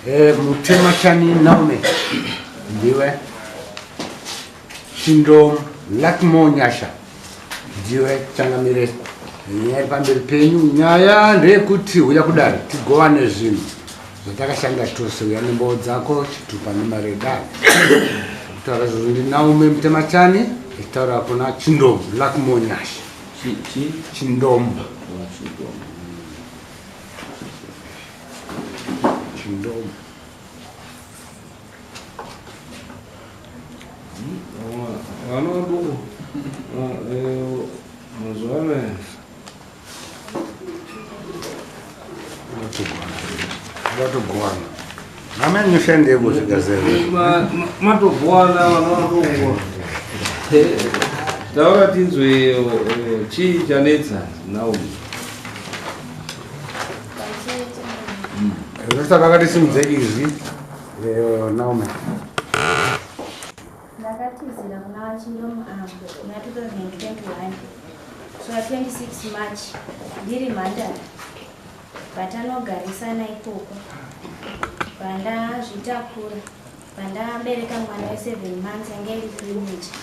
Eh, Mutema chani Naume ndiwe Chindom Luckmore Nyasha ndiwe changamire nyaya iri pamberi penyu. Nyaya ndeyekuti huya kudare tigovane zvinhu zvatakashanda tose. Uya nembowo dzako, chitupa nemari yedare. Kutaura izvozvo ndiNaume Mutema chani echitaura kuna Chindom Luckmore Nyasha. Chindom. Chindomo. Vana vaduku mazuva anaya Vatogowana. Mama nishande kusvika zero. Matogowana vana vaduku. Taura tinzwe chii chanetsa now. Zvosaka vakatisimudza izwi eh, Naomi. Ndakatizira kuna VaChindomu avo muna 2021 swa 26 March ndiri mhandara patanogarisana ikoko pandazvitakura pandabereka mwana we7 months yange iri premature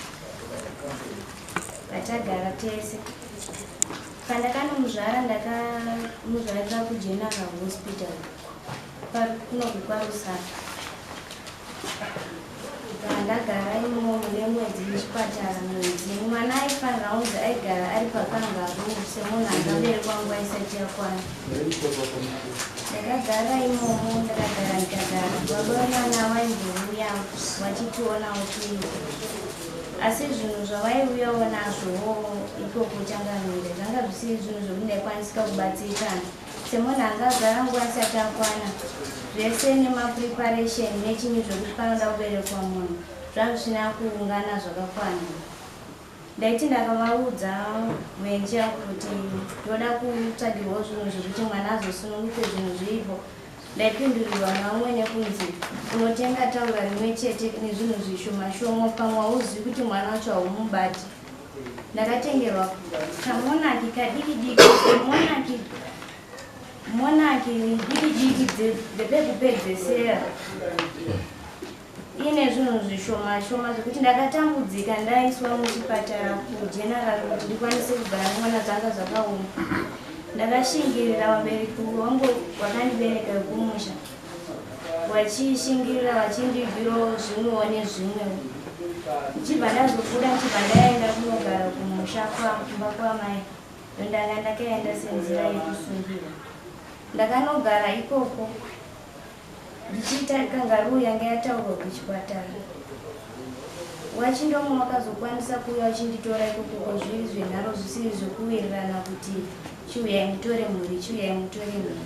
patagara tese Pandakanomuzvara ndakamuzvarira kuGeneral Hospital kunoku kwaRusape. Pandagara imomo mune mwedzi muchipatara mwedzi mwana aifanira kunzi aigara ari pakangaroo semunhu akaberekwa nguva isati yakwana. Ndakagara imomo ndakagara ndikagara baba vemwana vaimbouya vachitionawo tiripo. Asi zvinhu zvavaiuyawo nazvowo ikoko changamire zvanga zvisiri zvinhu zvekuti ndaikwanisika kubatsirikana semunhu anga agara nguva isati akwana zvese nemapreparation nechinyi zvekuti panoda kuberekwa munhu zvanga zvisina kuungana zvakakwana. Ndaiti ndakavaudza mwenje kuti ndoda kutsvagirwawo zvinhu zvekuti mwana azosununguke zvinhu zviripo Ndaipindurirwa navamwene kunzi unotenga taura rimwe chete nezvinhu zvishoma shoma pamwe hauzivi kuti mwana wacho haumubati. Ndakatengerwa kamonaki kadiki diki monaki monaki diki diki dzepekupedzesera ine zvinhu zvishoma shoma zvekuti ndakatambudzika ndaiswa muchipatara kugeneral kuti ndikwanise kugara nemwana zvanga zvakaoma ndakashingirira vabereki vangu vakandibereka vekumusha vachishingirira vachindibvirawo zvimwewo nezvimwewo ndichibva ndazobuda ndichibva ndaenda kunogara kumusha kumba kwamai ndondanga ndakaenda senzira yekusungirwa ndakanogara ikoko Ndichiita kangaroo yanga yataurwa kuchipatara. Wachindomo wakazokwanisa kuuya uchinditora ikoko ko zviri zvenharo zvisiri zvekuwirirana kuti chiuyai mutore mhuri chiuyai mutore mhuri.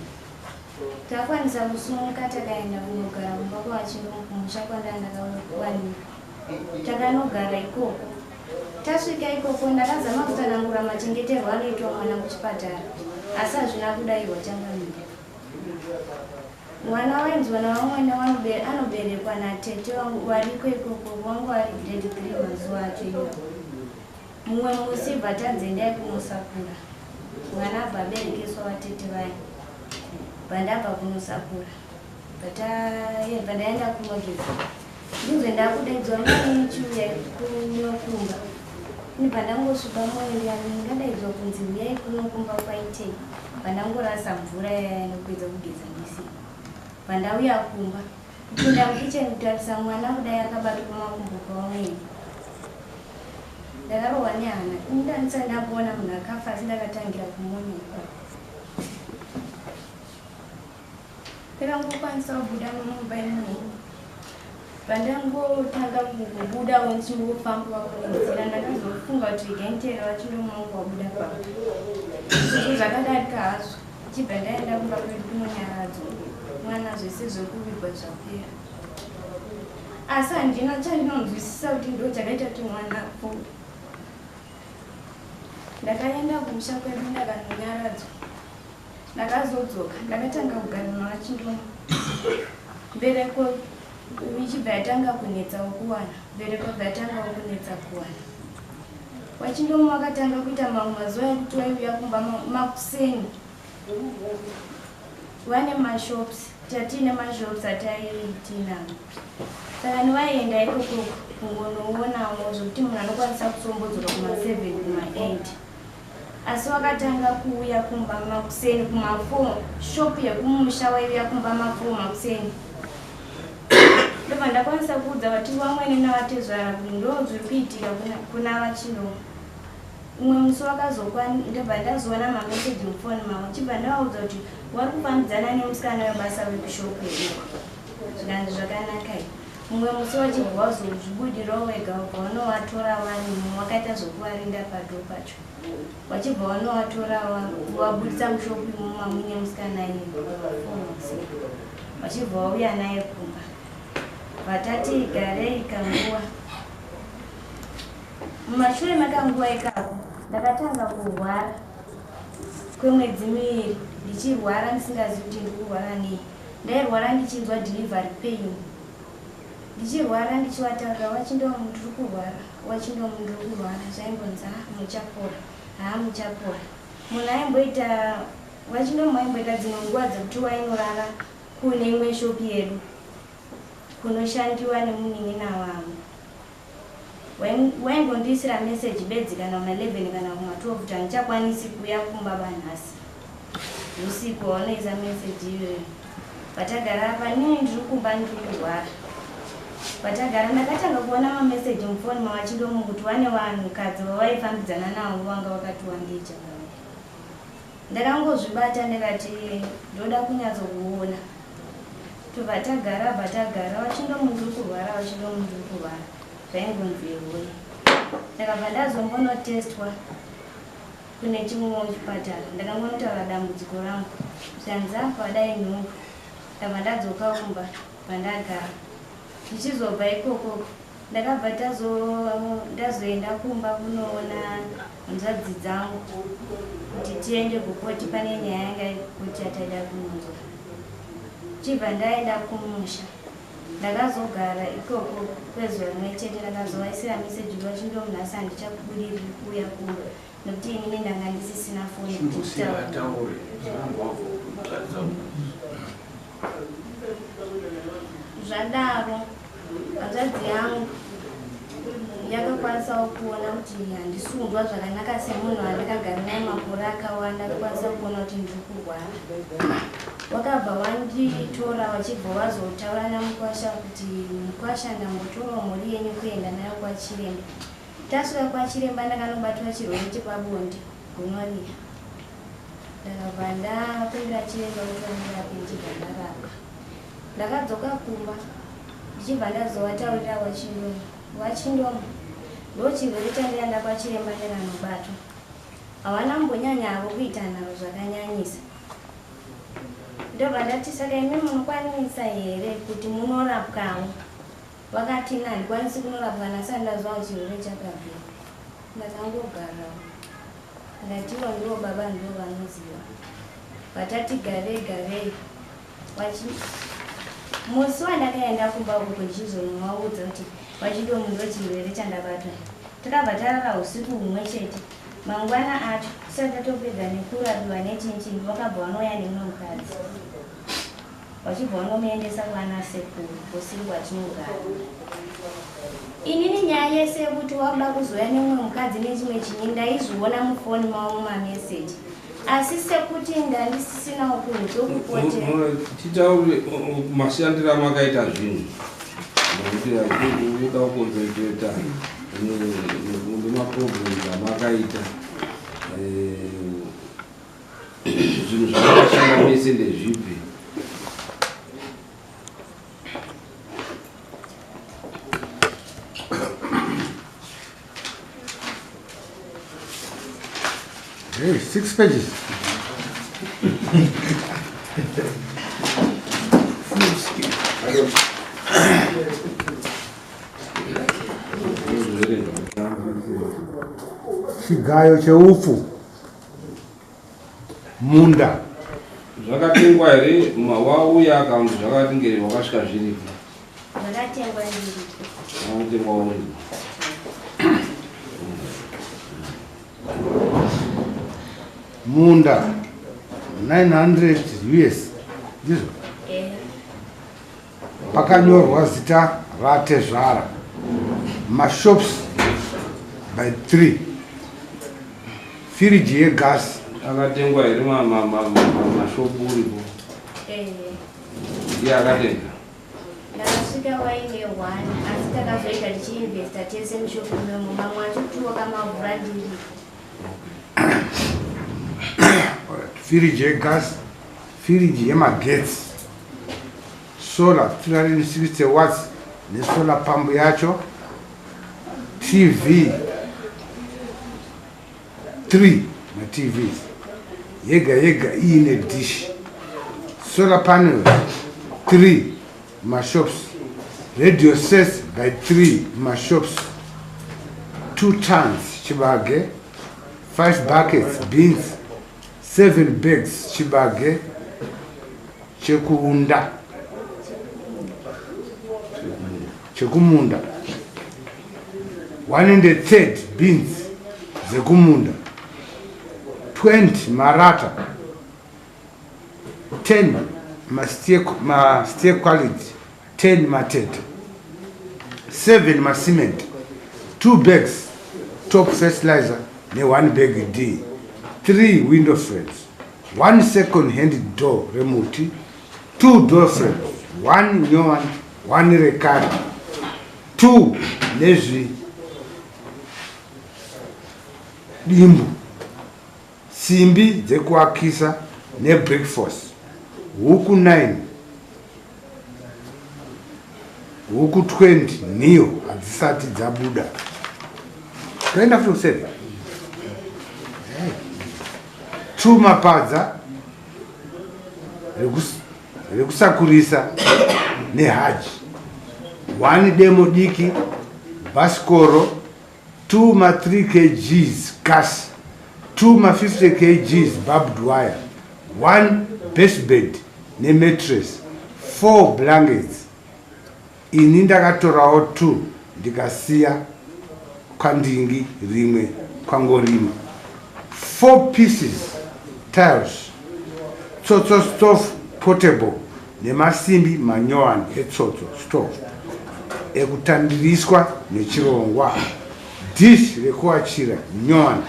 Takwanisa kusumuka takaenda kunogara kumba kwawachindomo kumusha kwandanga ndakawanikwa. Takanogara ikoko. Tasvika ikoko ndakazama kutsanangura machengeterwo anoitwa mwana kuchipatara asi hazvina kudairwa changamire. Mwana wainzwa navamwene anoberekwa natete wariko ikoko wangu ari grade 3 mazuva acho iwawo. Mumwe musi bva tanzi endai kunosakura. Mwana abva aberekeswa vatete vaya. Bva ndabva kunosakura. Bva ndaenda kunogeza. Ndinzwe ndakudaidzwa mai chiuyai kuno kumba. Ndibva ndangosviba moyo ndiyani ndingadaidzwa kunzi huyai kuno kumba kwaitei. Bva ndangorasa mvura yaya nokupedza kugeza ndisi. Bva ndauya kumba. Kupinda mukitchen kutarisa mwana kudai akabatwa makumbo pavamwene. Ndakarohwa nehana. Ini ndandisati ndamboona munhu akafa asi ndakatangira kumuona ipapo. Ndakangokwanisa kubuda mumba imomo. Pandangotanga kungobudawo ndichingofamba nzira ndakazofunga kuti regai nditeere vachindomangu wabuda papa. Izvozvo zvakadarika hazvo ndichibva ndaenda kumba kwedu kunonyaradzwa mwana zvese zvekuvigwa zvapera. Asi handina chandinonzwisisa kuti ndo chakaita kuti mwana apfuure. Ndakaenda kumusha kwedu ndakanonyaradzwa. Ndakazodzoka ndakatanga kugara navachindoma mbereko ichibva yatanga kunetsawo kuwana mbereko bva yatangawo kunetsa kuwana wachindoma wakatanga kuita mamwe mazuva ekuti waiuya kumba makuseni Vane mashops, tatiine mashops ataitinavo. Saka niwaienda ikoko kungonoonawo zvekuti munhu anokwanisa kusombodzoka kuma7 kuma8. Asi wakatanga kuuya kumba makuseni kuma4, shop yekumusha waiuya kumba ma4 makuseni. Ndobva ndakwanisa kuudza vati vamwene navatezvara kuti ndo zviri kuitika kuna vaChindomu. Umwe musi wakazokwa ndobva ndazoona mameseji mufoni mavo chibva ndavaudza kuti wari kufambidzana nemusikana webasa wekushop uko. Zvikanzi zvakanaka i. Mumwe musi wachibva wazozvibudirawo wega wabva wanovatora varimo wakaita zvekuvarinda padoo pacho. Wachibva wanovatora wabudisa mushop imomo mamuine musikana iye wachibva wauya naye kumba. Vatati garei kanguva. Mumashure mekanguva ikako ndakatanga kurwara kwemwedzi miviri ndichirwara ndisingazivi kuti ndiri kurwara nei. Ndairwara ndichinzwa delivery pain. Ndichirwara ndichivataurira wachindomu ndiri kurwara, wachindomu ndiri kurwara zvaimbonzi ha muchapora, ha muchapora. Munhu aimboita wachindomu aimboita dzimwe nguva dzekuti wainorara kune imwe shopi yedu kunoshandiwa nemunin'ina wangu. Waingondiisira message bedzi kana kuma 11 kana kuma 12 kuti handichakwanisi kuuya kumba banhasi. Usiku waunoisa message iyoyo. Patagara apa nini ndiri kumba ndiri kurwara. Patagara ndakatanga kuona mameseji mufoni mavachidomo kuti wane vanhukadzi vavaifambidzana navo vanga vakati wandei changamire. Ndakangozvibata ndikati ndoda kunyatsokuona. Tobva tagara bva tagara vachindomu ndiri kurwara vachindomu ndiri kurwara zvaingonzi ehoi. Ndakabva ndazombonotestwa kune chimwewo chipatara ndakangonotaura dambudziko rangu zvikanzi apa dai nhumbu. Ndabva ndadzoka kumba bva ndagara. Ndichizobva ikoko ndakabva ndazoenda kumba kunoona hanzvadzi dzangu kuti tiende kukoti pane nyaya yanga kuti yataida kunonzwa. Chibva ndaenda kumusha. Ndakazogara ikoko kwezuva rimwe chete ndakazovaisira meseji kuti vachindomu nhasi handichakubudiriri kuuya kumba nekuti inini ndanga ndisisina foni kuti nditaure. Zvadaro hanzvadzi yangu yakakwanisawo kuona kuti handisundwa zvakanaka semunhu wandakagara naye makore akawanda akakwanisa kuona kuti ndiri kurwara. Wakabva wanditora wachibva wazotaura namukwasha kuti mukwasha ndambotorawo mhuri yenyu kuenda nayo kwachiremba. Tasvika kwachiremba ndakanobatwa chirwere chepabonde gonorrhea. Ndakabva ndakumbira chiremba kuti vandirape ndichibva ndarapwa. Ndakadzoka kumba ndichibva ndazovataurira wachindomu. Wachindomu ndochirwere chandaenda kwachiremba ndakanobatwa. Havana kumbonyanya havo kuita nharo zvakanyanyisa. Ndobva ndati saka imi munokwanisa here kuti munorapwawo? Vakati ini handikwanisi kunorapwa nhasi handazwa chirwere chakabvira. Ndakangogarawo. Ndati ivo ndivo baba ndivo vanoziva. Vatati garei garei. Wachi musi wandakaenda kumba uko ndichizonovaudza kuti wachidomu ndochirwere chandabatwa. Takabva tarara usiku humwe chete. Mangwana acho tisati tatopedza nekurapiwa nechinchini vakabva vanouya nemumwe mukadzi. Vachibva vanomuendesa kwana sekuru kusiri kwatinogara. Inini nyaya yese yekuti wakuda kuzouya nemumwe mukadzi nechimwe chinyi ndaizviona mufoni mavo mumameseji. Asi sekuti ndandisisinawo kunhu kwekupotera. Titaure mashandiro amakaita zvinhu. Nekuti uda kuconcentrata nemaproblems amakaita. Zvinhu zvamakashanda mese ndezvipi? Hey, 6 pages. Chigayo cheupfu. Munda. Zvakatengwa here wauya kana kuti zvakatengerwa wakasvika zviripo? Zvakatengwa ndiripo. Zvakatengwa uripo. Munda 900 US. Ndizvo? Pakanyorwa zita ratezvara. Mashops by 3. Firiji yegasi. Akatengwa here mashopu uripo? Ndiye akatenga. Ndakasvika waine one, asi takazoita tichiinvesta tese mushopu imomo, mamwe achitiwo kamavhura ndiri. Firiji yegasi, firiji yemagetsi, solar 360 watts nesolar pump yacho, TV 3, maTVs yega yega iine dish, solar panels 3 mashops, radio sets by 3 mashops, 2 tons chibage, 5 buckets beans, 7 bags chibage chekuunda chekumunda, 130 beans dzekumunda, 20 marata, 10 masteer quality, 10 matete, 7 macement, 2 bags top fertilizer ne1 bag D, 3 window frames, 1 second hand door remuti, 2 door frames, 1 nyowani, 1 rekare, 2 nezvi dimbu, simbi dzekuakisa nebrick force, huku 9, huku 20 nhiyo hadzisati dzabuda. Toenda futi kuseri. 2 mapadza rekusakurisa nehaji, 1 demo diki, bhasikoro, 2 ma 3 kgs gas, 2 ma 50 kgs barbed wire, 1 basebed nemattress, 4 blankets. Ini ndakatorawo 2 ndikasiya kwandingi, rimwe kwangorima. 4 pieces tiles, tsotso stove portable nemasimbi manyowani etsotso stove ekutandiriswa nechirongwa, dish rekuwachira nyowani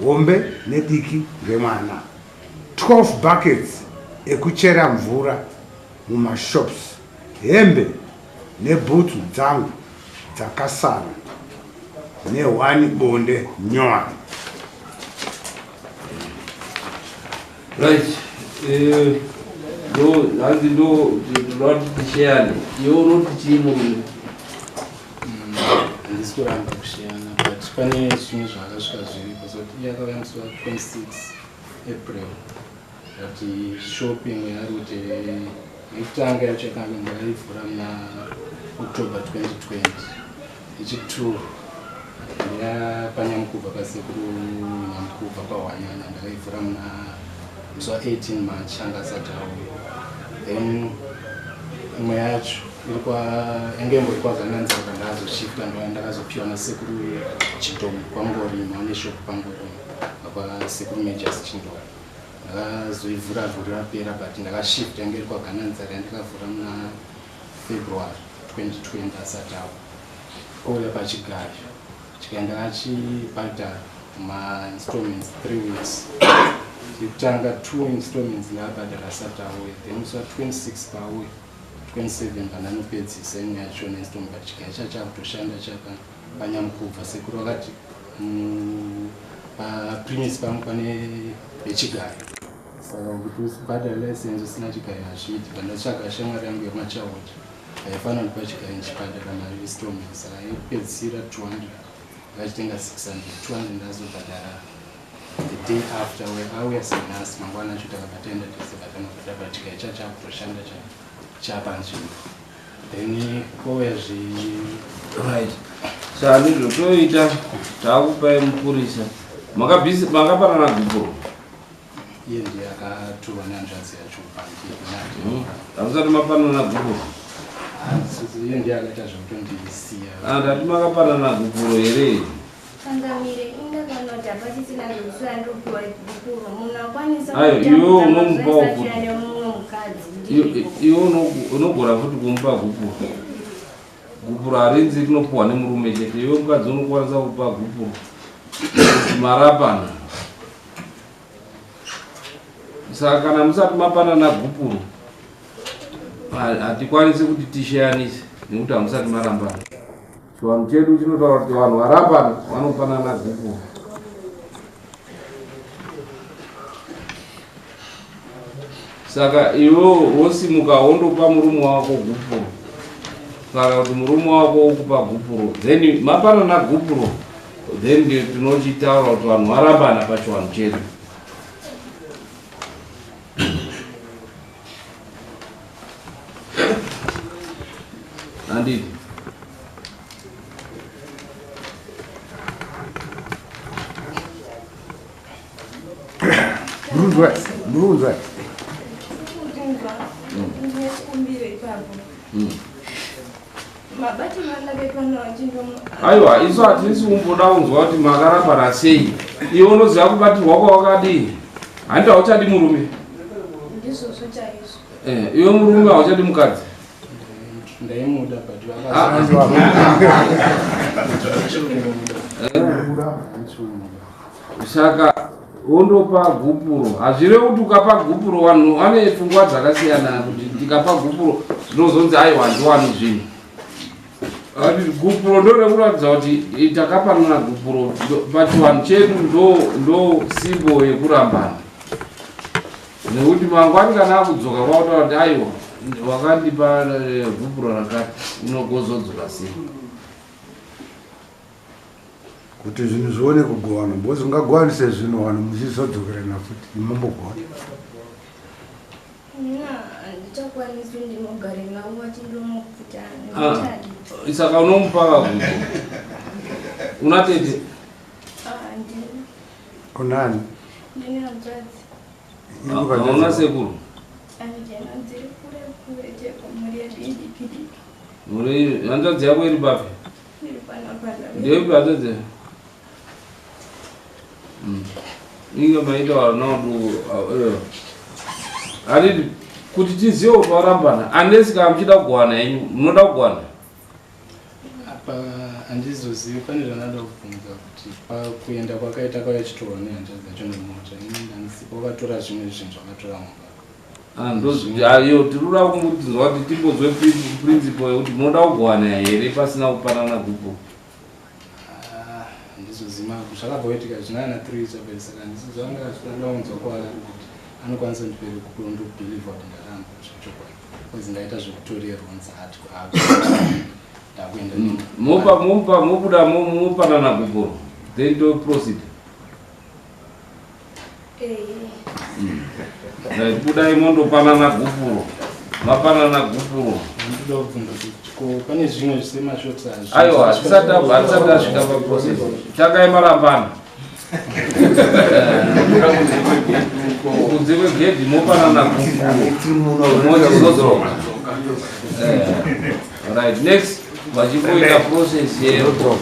hombe nediki remwana, 12 buckets ekuchera mvura mumashops, hembe nebhutsu dzangu dzakasara ne1 bonde nyowani. Right, ndo hanzi ndo tinoda kuti tisheyane. Iwe unoti chii, murume? Handisi kuramba kusheyana, but pane zvimwe zvakasvika zviripo. So iye akauya musi wa26 April, but shop imwe yari kuti yekutanga yacho yakanga ndakaivhura muna October 2020. Yechi2 ndeyapanyamukubva pasekuru Nyamukubva pahwanyana, ndakaivhura muna musi wa18 March, anga asati auya. Then imwe yacho iri kwa yange imbori kwaGananzara, ndazoshifta, ndakazopiwa nasekuru Chidomo kwaNgorima, ane shop paNgorima kwasekuru Majors Chindoro. Ndakazoivhura gore rapera, but ndakashifta, yange iri kwaGananzara yandakavhura muna February 2020 asati auya. Kouya pachigayo, chikaenda kachibhadhara mainstallments 3 weeks. Yekutanga two installments ndakabhadhara asati auya, then musi wa26 pauya, 27 pandanopedzisa imwe yachona installment, but chigayo chachakutoshanda chapa panyamukubva. Sekuru vakati papremise pangu pane vechigayo, saka kuti ubhadhare license usina chigayo hazviiti. Pandatsvaga shamwari yangu yemachaota haifanira kundipa chigayo ndichibhadhara mari installment. Saka yekupedzisira 200 ndakachitenga 600, 200 ndazobhadhara the day after auya senhasi. Mangwana acho takabva taenda tese, vatanobhadhara, but chigayo chachakutoshanda chapanzvimbo. Then kouya zvi Right, saka ndizvo toita, taakupai mupurisa. Makapanana gupuro? Iye ndiye akatorwa nehanzvadzi yacho kubhangi. Hamusati mapanana gupuro? Iye ndiye akaita zvekutondisiya. Ndati makapanana gupuro here? Changamire, ingakanoti hapachisina zvekusiya ndopiwa gupuro. Munhu akwanisa Ayo, iwewe unomupawo futi. Nemumwe. mukadzi ndiripo. Iwe unogona futi kumupa gupuro. Gupuro harinzi rinopuhwa nemurume chete. Iwe mukadzi unokwanisa kupa gupuro kuti marapana. Saka kana musati mapanana gupuro hatikwanisi kuti tisheyanise nekuti hamusati marambana. Chivanhu chedu chinotaura kuti vanhu varambana vanopanana gupuro. Saka iwe wosimuka wondopa murume wako gupuro, saka kuti murume wako wokupa gupuro, then mapanana gupuro, then tinochitaura kuti vanhu varambana pachivanhu chedu. Handiti? Murunzwa, murunzwa. Aiwa, isu hatisi kumboda kunzwa kuti makarambana sei. Iwe unoziva kubatirwa kwawakadii? Hanti hauchadi murume? Ndizvozvo chaizvo. Eh, iwe murume hauchadi mukadzi? Ndaimuda but Saka wondopa gupuro. Hazvirevi kuti ukapa gupuro, vanhu vane pfungwa dzakasiyana kuti ndikapa gupuro zvinozonzi aiwa handiwani zvinhu. Gupuro ndo rekuratidza kuti takapanana gupuro pachivanhu chedu, ndo simbo yekurambana, nekuti mangwani kana akudzoka kwakutaura kuti aiwa wakandipa gupuro rakati, unogozodzoka sei? Kuti zvinhu zvione kugowana, because ungagovanise zvinhu vanhu muchizodzokerana futi imombogona. Handichakwanisi, ndinogare navo vachindomukuta. Ah, saka unomupa kagupo una tete? Kunani? Ndine hanzvadzi. Hauna sekuru? Andina, dziri kure kure cheko, mhuri yedu idiki diki. Mhuri hanzvadzi yako iri papi? Iri panapana. Ndeipi hanzvadzi? Inge maita varinaodu handiti kuti tizive kuti varambana, unless kana muchida kugowana henyu, munoda kugowana. Apa handizozivi, pane zvandada kubvunza kuti pakuenda kwakaita kwauya chitorwa nehanzvadzi dzacho nemota, ini handisipo, vakatora zvimwe zvinhu zvakatora mumba. Ayo tinoda kungotinzwa kuti timbozwe principle yekuti munoda kugowana here pasina kupanana gupo. Handizozivi, zvakabva kuitika zvinana 3 chapera, saka handisizvandaunzwa kwaari kuti anokwanisa ndipere kupo ndobhilivha kuti ndaramba zvechokwadi, because ndaita zvekutorerwa nzati ndakuenda. Mopa mopa mobuda mopanana gupuro, then to proceed. Right, budai mondopanana gupuro, mapanana gupuro. Ndinoda kubvunza kuti ko pane zvimwe zvisemashops? Aiwa, hatisati tasvika paprocess, tangai marambana kunze kwegedhi, mopanana gupuro, mochizodzoka. Right, next vachimboita process yegupuro.